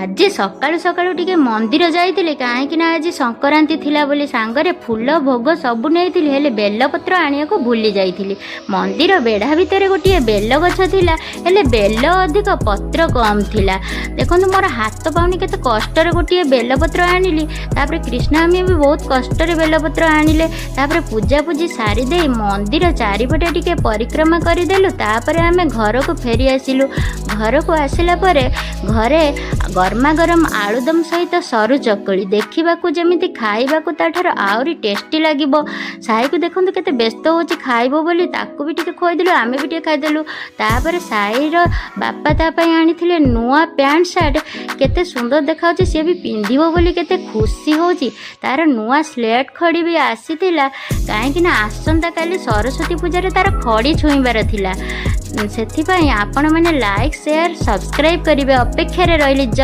ଆଜି ସକାଳୁ ସକାଳୁ ଟିକେ ମନ୍ଦିର ଯାଇଥିଲି, କାହିଁକି ନା ଆଜି ସଂକ୍ରାନ୍ତି ଥିଲା ବୋଲି। ସାଙ୍ଗରେ ଫୁଲ, ଭୋଗ ସବୁ ନେଇଥିଲି, ହେଲେ ବେଲପତ୍ର ଆଣିବାକୁ ଭୁଲି ଯାଇଥିଲି। ମନ୍ଦିର ବେଢ଼ା ଭିତରେ ଗୋଟିଏ ବେଲ ଗଛ ଥିଲା, ହେଲେ ବେଲ ଅଧିକ, ପତ୍ର କମ୍ ଥିଲା। ଦେଖନ୍ତୁ, ମୋର ହାତ ପାଉନି, କେତେ କଷ୍ଟରେ ଗୋଟିଏ ବେଲପତ୍ର ଆଣିଲି। ତାପରେ କୃଷ୍ଣାମୀ ବି ବହୁତ କଷ୍ଟରେ ବେଲପତ୍ର ଆଣିଲେ। ତାପରେ ପୂଜାପୂଜି ସାରିଦେଇ ମନ୍ଦିର ଚାରିପଟେ ଟିକେ ପରିକ୍ରମା କରିଦେଲୁ। ତାପରେ ଆମେ ଘରକୁ ଫେରି ଆସିଲୁ। ଘରକୁ ଆସିଲା ପରେ ଘରେ ଗରମା ଗରମ ଆଳୁଦମ ସହିତ ସରୁ ଚକୁଳି, ଦେଖିବାକୁ ଯେମିତି, ଖାଇବାକୁ ତାଠାରୁ ଆହୁରି ଟେଷ୍ଟି ଲାଗିବ। ସାଇକୁ ଦେଖନ୍ତୁ, କେତେ ବ୍ୟସ୍ତ ହେଉଛି ଖାଇବ ବୋଲି। ତାକୁ ବି ଟିକେ ଖୁଆଇଦେଲୁ, ଆମେ ବି ଟିକେ ଖାଇଦେଲୁ। ତାପରେ ସାଇର ବାପା ତା ପାଇଁ ଆଣିଥିଲେ ନୂଆ ପ୍ୟାଣ୍ଟ ସାର୍ଟ। କେତେ ସୁନ୍ଦର ଦେଖାଯାଉଛି, ସିଏ ବି ପିନ୍ଧିବ ବୋଲି କେତେ ଖୁସି ହେଉଛି। ତାର ନୂଆ ସ୍ଲେଟ୍ ଖଡ଼ି ବି ଆସିଥିଲା, କାହିଁକି ନା ଆସନ୍ତାକାଲି ସରସ୍ୱତୀ ପୂଜାରେ ତାର ଖଡ଼ି ଛୁଇଁବାର ଥିଲା। ସେଥିପାଇଁ ଆପଣମାନେ ଲାଇକ୍, ସେୟାର, ସବସ୍କ୍ରାଇବ୍ କରିବେ। ଅପେକ୍ଷାରେ ରହିଲି। ଜୟ